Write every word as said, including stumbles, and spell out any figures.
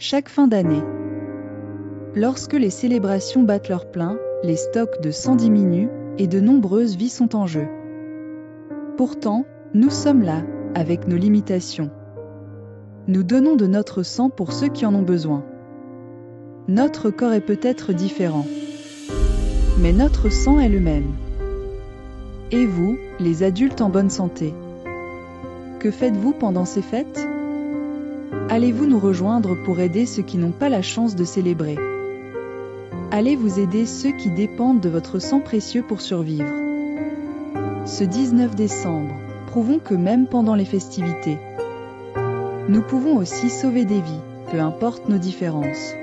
chaque fin d'année. Lorsque les célébrations battent leur plein, les stocks de sang diminuent et de nombreuses vies sont en jeu. Pourtant, nous sommes là, avec nos limitations. Nous donnons de notre sang pour ceux qui en ont besoin. Notre corps est peut-être différent, mais notre sang est le même. Et vous, les adultes en bonne santé, que faites-vous pendant ces fêtes ? Allez-vous nous rejoindre pour aider ceux qui n'ont pas la chance de célébrer ? Allez-vous aider ceux qui dépendent de votre sang précieux pour survivre ? Ce dix-neuf décembre, prouvons que même pendant les festivités, nous pouvons aussi sauver des vies, peu importe nos différences.